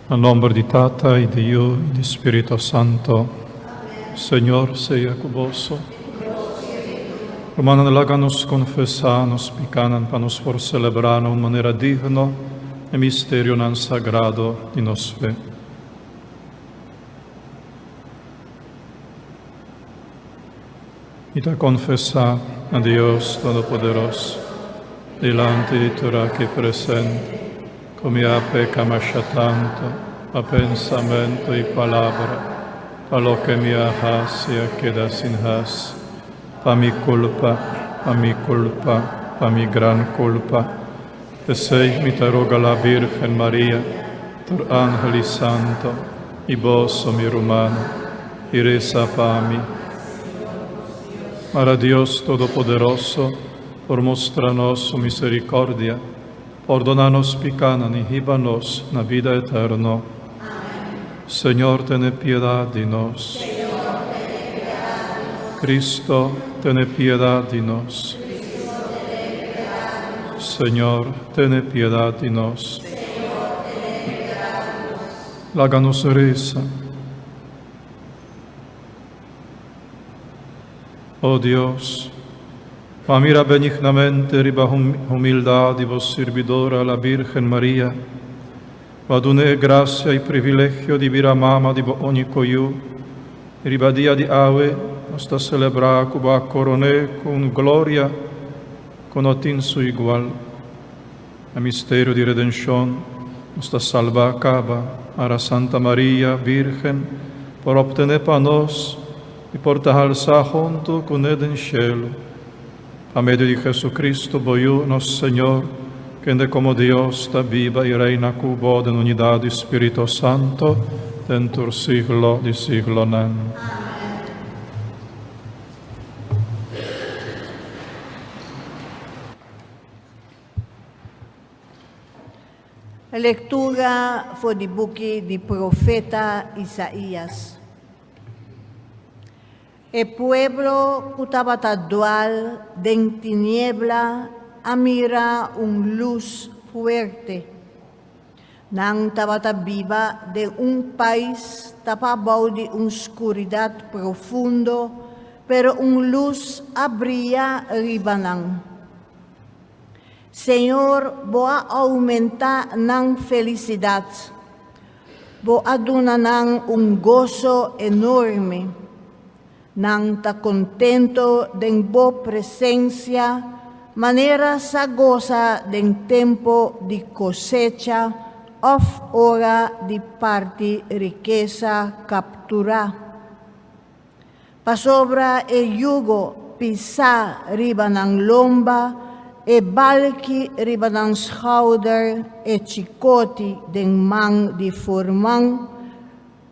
Na nomber di Tata y di Yu y di Spirito Santo. Señor sea cu boso. Rumannan, laga nos confesa nos picanan pa nos por celebra na un manera digno e misterionan sagrado di nos fe. Mi ta confesa na Dios Todopoderoso, dilanti di tur aki presente, cu mi a peca masha tanto pa pensamento y palabra, pa loke mi a haci a keda sin haci, pa mi culpa, pa mi culpa, pa mi gran culpa. P'esey mi ta roga la Virgen Maria, tur angel y santo, y boso, mi rumannan, y reza pa mi. Mara Dios Todopoderoso por mustra nos su misericordia, pordona nos picanan y hiba nos na bida eterno. Señor, tene piedad di nos. Cristo, tene piedad di nos. Señor, tene piedad di nos. Laga nos resa. O Dios, Bo a mira benignamente riba humildad di Bo sirbidora, la Virgen Maria. Bo a dun'é e gracia i privilegio di bira mama di Bo único Yu. I riba dia di awe nos ta celebrá cu Bo a coron'é cu un gloria cu no tin su igual. Na misterio di redenshon nos ta salbá kaba, ara Santa Maria, Virgen, por optené pa nos i por ta halsá huntu kuné den shelu. Pa medio di Jesucristo, bo Yu, nos Señor, kende komo Dios ta biba i reina ku bo den unidat di Spirito Santo, den tur siglo di siglonan. Lectura for di buki di profeta Isaías. E pueblo ku tabata dual den tiniebla a mira un lus fuerte. Nan tabata biba den un pais tapá bou di un skuridat profundo, pero un lus a bria riba nan. Señor, bo a oumentá nan felisidat. Bo a duna nan un goso enorme. Nan ta kontento den bo presensia manera sa gosa den tempu di kosecha òf ora di parti rikesa kapturá. Pasobra e yugo pisá riba nan lomba, e balki riba nan schouder, e chikoti den man di furman,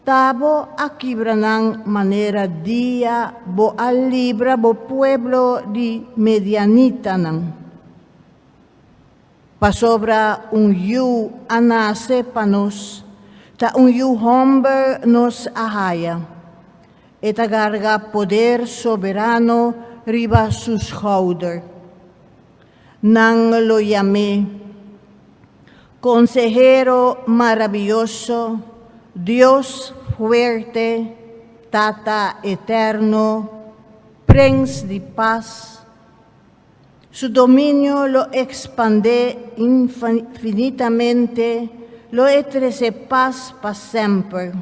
ta bo a kibra nan manera dia bo a libra bo pueblo di medianitanan. Pasobra un yu a nase pa nos, ta un yu hòmber nos a haya. E ta garga poder soberano riba su skouder. Nan lo yam'é, Konsehero Maravioso, Dios Fuerte, Tata Eterno, Prens di Pas. Su dominio lo ekspandé infinitamente, lo e trese pas pa semper.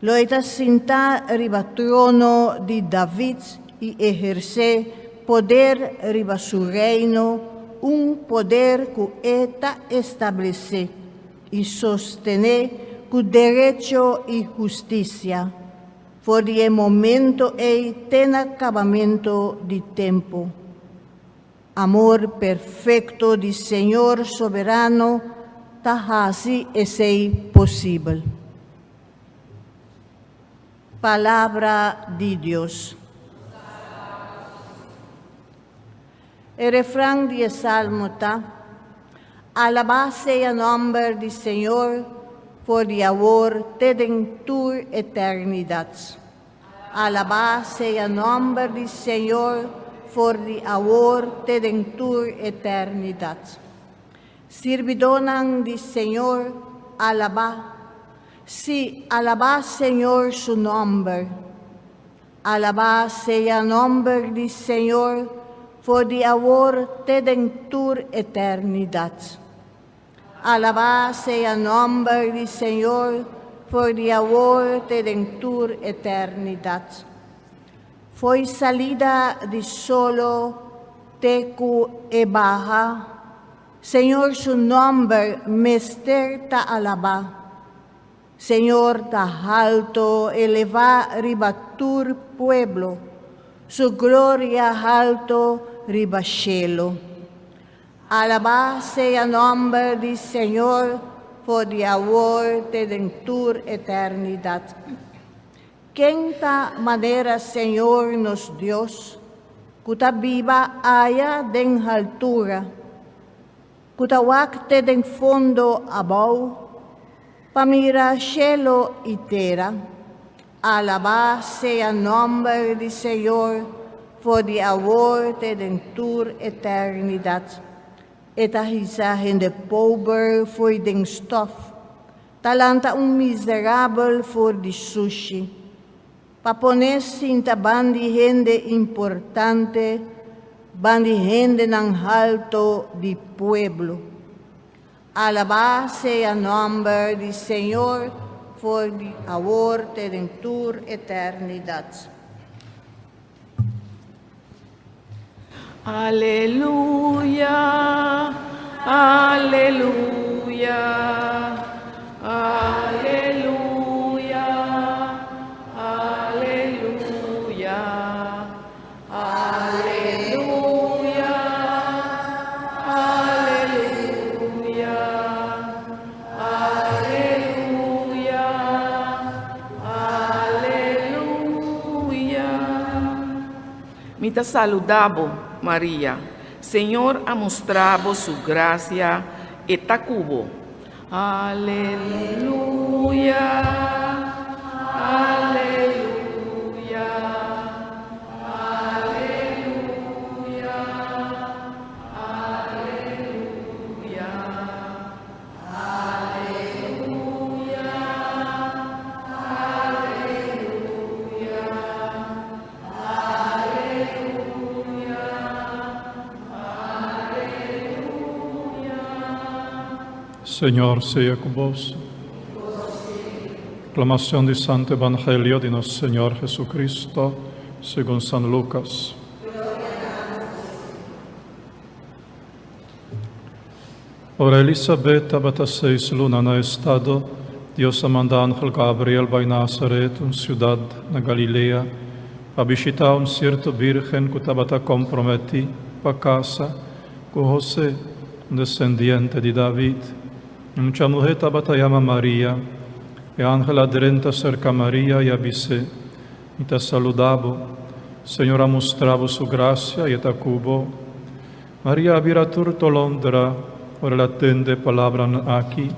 Lo e ta sintá riba trono di David i ehersé poder riba su reino, un poder ku e ta establesé i sostené ku derecho i hustisia. For di e momento ei te na kabamentu di tempu. Amor perfekto di Señor Soberano ta hasi esei posibel. Palabra di Dios. E refran di e salmo ta, Alabá sea nòmber di Señor for di awor te den tur eternidat. Alabá sea nòmber di Señor for di awor te den tur eternidat. Sirbidónan di Señor, alabá. Sí, alabá Señor su nòmber. Alabá sea nòmber di Señor for di awor te den tur eternidat. Alabá sea nòmber di Señor for di awor te den tur eternidat. Fo'i salida di solo te ku e baha, Señor su nòmber mester ta alabá. Señor ta halto elevá riba tur pueblo, su gloria halto riba shelu. Alabá sea nòmber di Señor for di awor te den tur eternidat. Ken ta manera Señor nos Dios, ku ta biba aya den haltura, ku ta wak te den fondo abou, pa mira shelu i tera? Alabá sea nòmber di Señor for di awor te den tur eternidat. E ta hisa hende pober fo'i den stòf, ta lanta un miserabel for di sushi, pa pon'é sinta bandi hende importante, bandi hendenan halto di pueblo. Alabá sea nòmber di Señor for di awor te den tur eternidat. Aleluya, aleluya, aleluya, aleluya, aleluya, aleluya, aleluya, aleluya. Mi ta saludá bo, Maria. Señor a mustra bo su grasia, e ta ku bo. Aleluya, aleluya, aleluya, aleluya, aleluya, aleluya, aleluya, aleluya. Señor sea cu boso. Aclamación di Santo Evangelio di nos Señor Jesucristo, segun San Lucas. Ora Elisabet tabata seis luna na estado, Dios a manda angel Gabriel bai Nazaret, un siudat na Galilea, pa bishitá un sierto bírgen ku tabata komprometí pa kasa ku Hosé, un desendiente di David. E mucha muhé tabata yama Maria. E angel a drenta serka Maria i a bis'é, Mi ta saludá bo. Señor a mustra bo su grasia i e ta ku bo. Maria a bira tur tolondra ora el a tende e palabranan aki.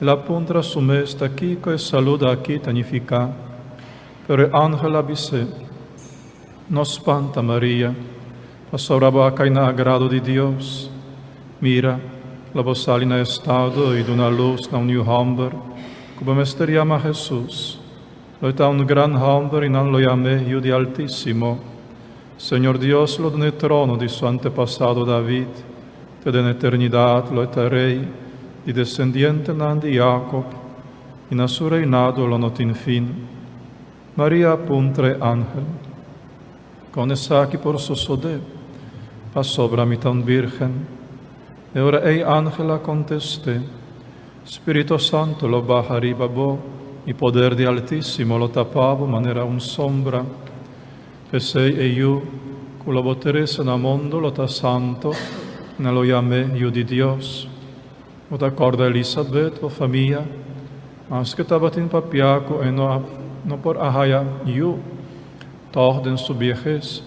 El a puntra su mes ta kiko e saludo aki ta nifiká. Pero e angel a bis'é, No spanta, Maria, pasobra bo a kai na agrado di Dios. Mira, lo bo sali na estado i duna lus na un yu hòmber, ku bo mester yama Hesus. Lo e ta un gran hòmber i nan lo yam'é Yu di Altísimo. Señor Dios lo dun'é trono di su antepasado David, te den eternidat lo e ta rei di desendientenan di Jakob, i na su reinado lo no tin fin. Maria a puntra e angel, Kon esaki por sosodé, pasobra mi ta un bírgen? E ora ei angel a kontest'é, Spirito Santo lo baha riba bo, i poder di Altísimo lo tapa bo manera un sombra. P'esei e yu ku lo bo trese na mundu lo ta santu, i nan lo yam'é Yu di Dios. Bo ta kòrda Elisabet, bo famia? Maske tabatin papia ku e no a no por a haya yu, tòg den su biehes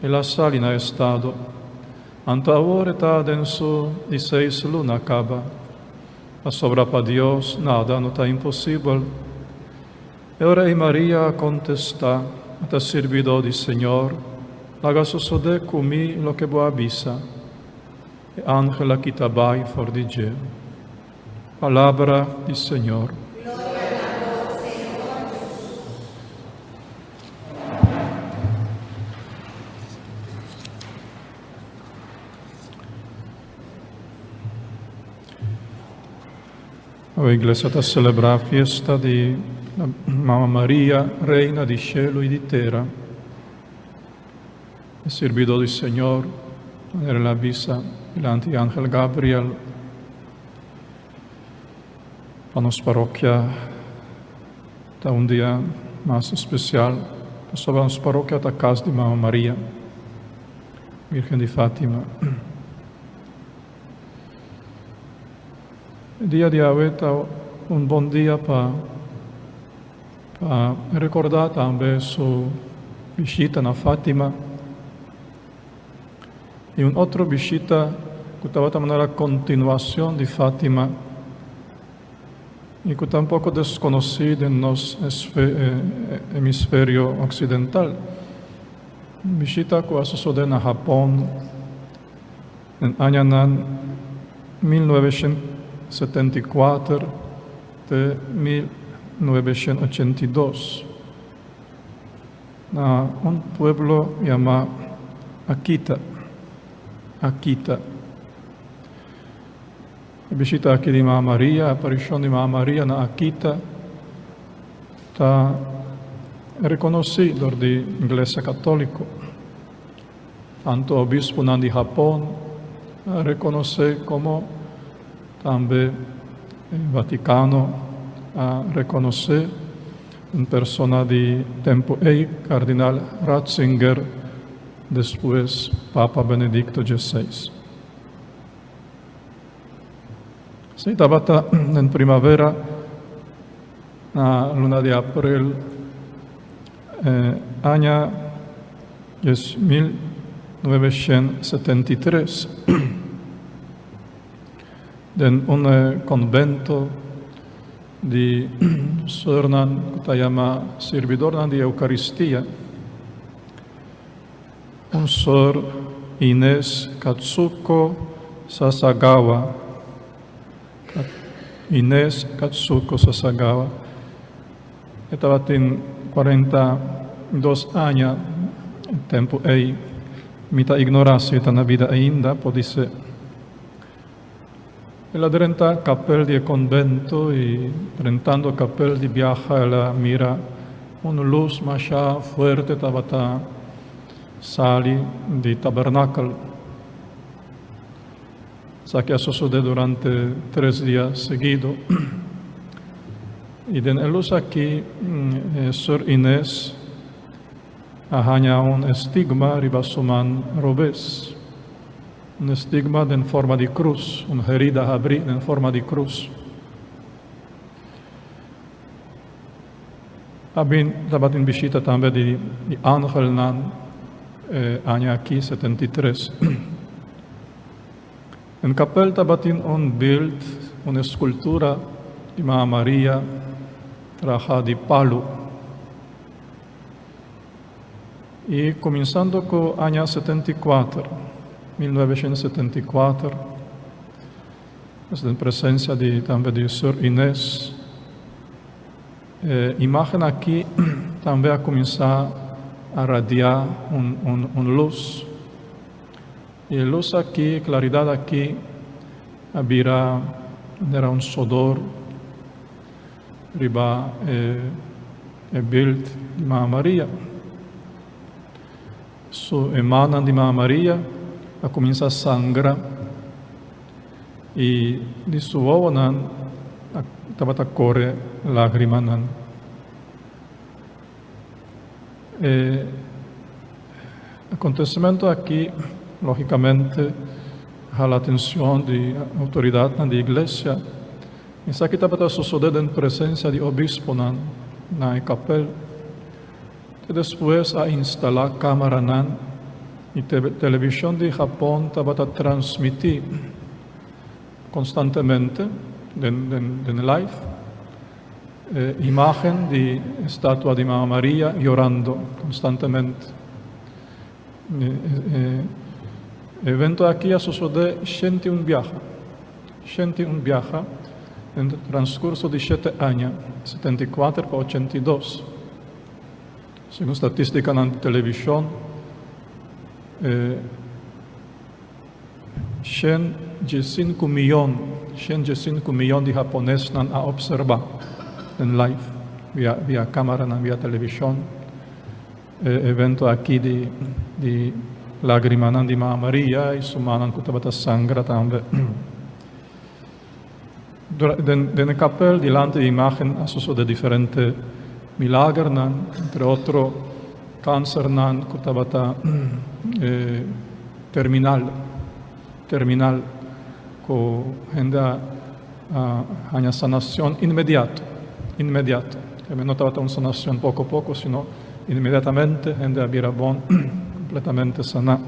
el a sali na estado. Anto awor e ta den su di seis luna kaba. Pasobra pa Dios nada no ta imposibel. E ora ei Maria a kontestá, Mi ta sirbidó di Señor, laga sosodé ku mi loke bo a bisa. E angel a kita bai for di dje. Palabra di Señor. Awe Iglesia ta selebrá fiesta di Mama Maria, Reina di shelu i di tera. E sirbidó di Señor, manera el a bisa dilanti Angel Gabriel, pa nos parokia ta un dia mas espesial, pasobra nos parokia ta kas di Mama Maria, Virgen di Fátima. E dia di awe ta un bon dia pa pa rekordá tambe su bishita na Fátima i un otro bishita ku tabata manera kontinuashon di Fátima i ku ta un poko deskonosí den nos hemisferio oksidental, un bishita ku a sosodé na Hapon. Den añanan 1974 te 1982, na un pueblo yamá Akita, Akita. E bishita aki di Mama Maria, e aparishon di Mama Maria na Akita, ta rekonosí dor di Iglesia Katóliko. Tantu obispunan di Hapon a rekonosé komo tambe e Vatikano a rekonosé un persona di tempu ei, Kardinal Ratzinger, despues Papa Benedikto xvi. Esei tabata den primavera na luna di aprel aña 1973 den un konvento di sùrnan ku ta yama Sirbidornan di Eukaristia. Un sùr Ines Katsuko Sasagawa, Ines Katsuko Sasagawa, E tabatin 42 aña e tempu ei. Mi ta ignorá si e ta na bida ainda, podisé. El a drenta kapel di e konbento i drentando kapel di biaha el a mira un lus masha fuerte tabata sali di tabernakel. Esaki a sosodé durante tres dia seguido. I den e lus aki Sor Inés a haña un estigma riba su man robes. Un estigma den forma di krus, un herida habrí den forma di krus. A bin tabatin bishita tambe di angelnan e aña aki, 73. Den kapel tabatin un bild, un eskultura di Mama Maria traha di palu. I kuminsando ku aña 74, 1974, es den presensia di tambe di Sor Ines, e imágen aki tambe a kuminsá a radiá un un un lus. E lus aki, e klaridat aki a bira manera un sodor riba e e bild di Mama Maria. Su e mannan di Mama Maria a kuminsá sangra i di su wowonan a tabata kore lágrimanan. E acontecimento aki logicamente hala atencion di autoridadnan di iglesia. Esaki tabata sosode den presencia di obisponan na e kapel. Te despues a instala camaranan y television di Japon tabata transmiti constantemente den live. E imagen di estatua di Mama Maria yorando constantemente. E evento aki a sosode 101 biaha. 101 biaha den transcurso di shete aña, 74 pa 82. Segun statisticanan di television, e 105 miyon, 105 miyon di haponesnan a observa den live via camaranan, via television e evento aki di lagrimanan di Mama Maria y su mannan cu tabata sangra tambe. Den e kapel dilanti e imagen a sosode diferente milagernan, entre otro kansernan ku tabata terminal, terminal ku hende a haña sanacion inmediato, inmediato. No tabata un sanacion poko poko, sino inmediatamente hende a bira bon, completamente saná.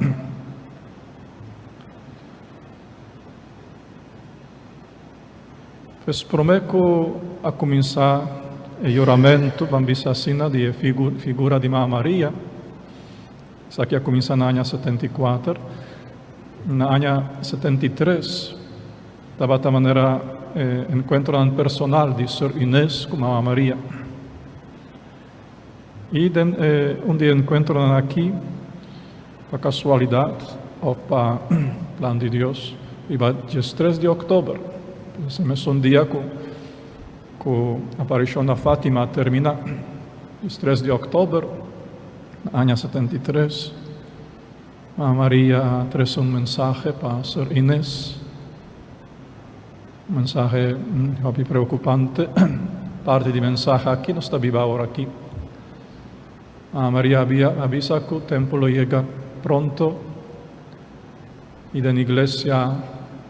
Pues promé ku a kuminsá e yoramentu, ban bisa asina, di e figura di Mama Maria, esaki a kuminsá na aña 74, na aña 73 tabata manera e enkuentronan personal di Sor Inés ku Mama Maria. I den e un di e enkuentronan aki, Pa casualidad of pa plan di Dios, riba diestres di october, e mesun dia cu cu aparicion na Fatima a termina, diestres di october, na aña 73, Mama Maria a trece un mensahe pa Sor Ines, un mensahe hopi preocupante, parti di mensahe aki nos ta biba awor aki. Maria a bisa ku tempu lo yega pronto i den iglesia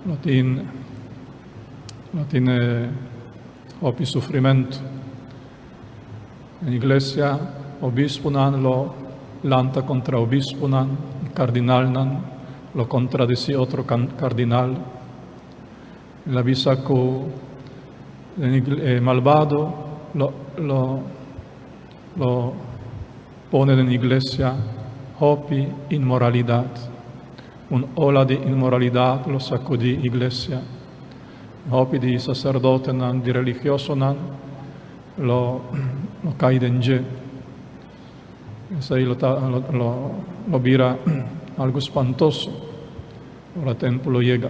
lo tin lo tin hopi sufrimentu. Den iglesia obispunan lo lanta kontra obispunan, i kardinalnan lo kontradisí otro kardinal. El a bisa ku den e malbado lo lo Lo pone den iglesia hopi inmoralidad. Un ola di inmoralidad lo sacudi iglesia. Hopi di sacerdotenan, di religiosonan lo lo cay den dje. Esey lo ta lo lo bira algo spantoso ora tempo lo yega.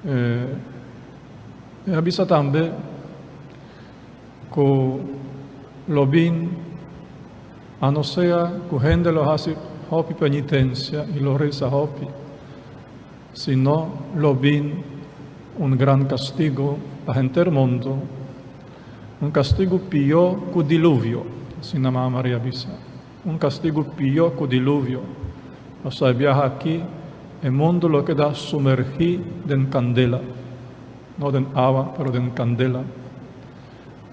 E a bisa tambe ku lo bin a no sea ku hende lo hasi hopi penitensia i lo resa hopi, sino lo bin un gran kastigu pa henter mundu, un kastigu pió ku diluvio, asina Mama Maria a bisa. Un kastigu pió ku diluvio. Pasobra e biaha akí e mundu lo keda sumergí den kandela, no den awa, pero den kandela.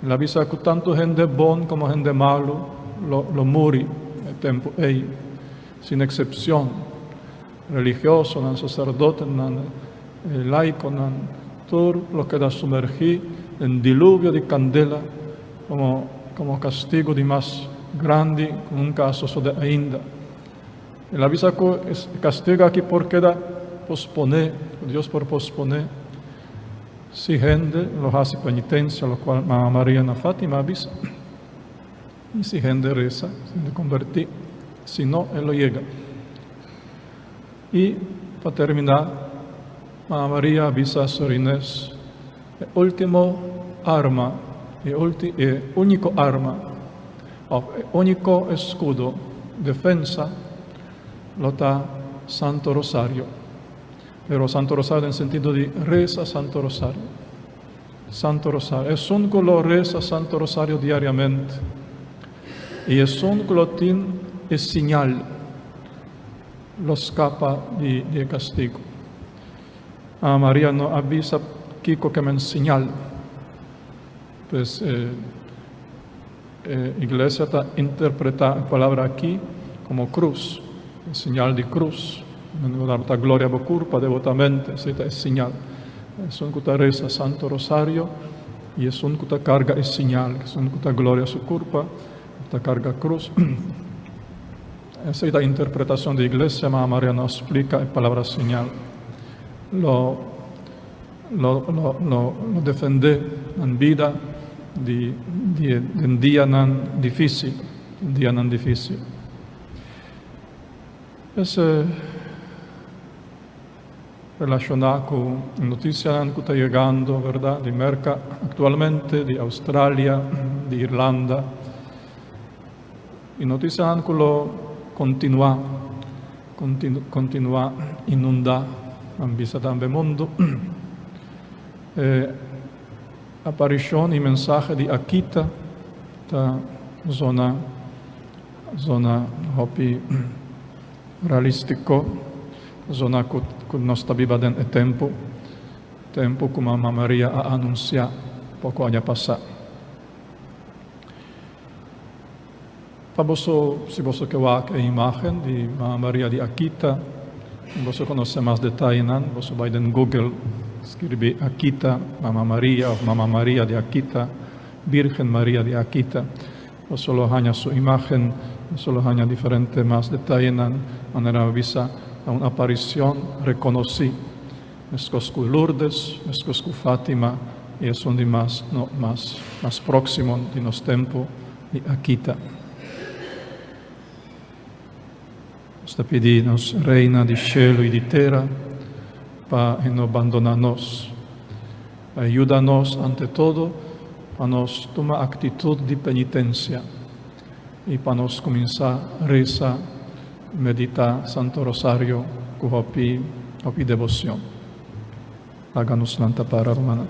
El a bisa ku tantu hende bon komo hende malu lo lo muri e tempu ei, sin eksepshon, religiosonan, saserdotenan, laikonan, tur lo keda sumergí den diluvio di kandela komo komo kastigu di mas grandi ku nunka a sosodé ainda. El a bisa ku e kastigu aki por keda posponé, ku Dios por posponé, si hende lo hasi penitensia, lokual Mama Maria na Fátima a bisa. I si hende resa, si hende kombertí, si no, e lo yega. I pa terminá, Mama Maria a bisa Sor Inés, E último arma, e ulti, e úniko arma, òf e úniko eskudo, defensa, lo ta Santo Rosario. Pero Santo Rosario den sentido di resa Santo Rosario. Santo Rosario. Esun ku lo resa Santo Rosario diariamente i esun ku lo tin e siñal lo skapa di e kastigu. A Maria no a bisa kiko ke men siñal. Pues e iglesia ta interpretá e palabra aki komo krus, e siñal di krus. Men ta gloria bo kurpa debotamente, esei ta e siñal. Esun ku ta resa Santo Rosario i esun ku ta karga e siñal, esun ku ta gloria su kurpa, ta karga krus. Esei ta interpretacion di iglesia, ma Maria no a splica e palabra señal. Lo lo lo lo lo defende nan bida di di den dianan dificil, den dianan dificil. Pues Relashoná ku notisianan ku ta yegando, bèrdat, di Merka aktualmente, di Australia, di Irlanda, i notisianan ku lo kontinuá, kontinuá inundá, nan bisa tambe mundu. E aparishon i mensahe di Akita ta zona zona hopi Realístiko, zona ku ku nos ta biba den e tempu, tempu ku Mama Maria a anunsiá poko aña pasá. Pa boso, si boso ke wak e imágen di Mama Maria di Akita, boso konosé mas detayenan, boso bai den Google, skirbi Akita Mama Maria òf Mama Maria di Akita, Bírgen Maria di Akita. Boso lo haña su imágen, boso lo haña diferente mas detayenan, manera mi a bisa, ta un aparicion reconocí, mescos cu Lourdes, mescos cu Fátima, y esun di mas, no, mas, mas próximo di nos tempo, di Akita. Nos ta pidi nos Reina di shelu y di tera pa e no bandona nos, pa e yuda nos ante todo pa nos tuma actitud di penitencia y pa nos cuminsa reza, medita Santo Rosario cu hopi, hopi debocion. Laga nos lanta para, rumannan.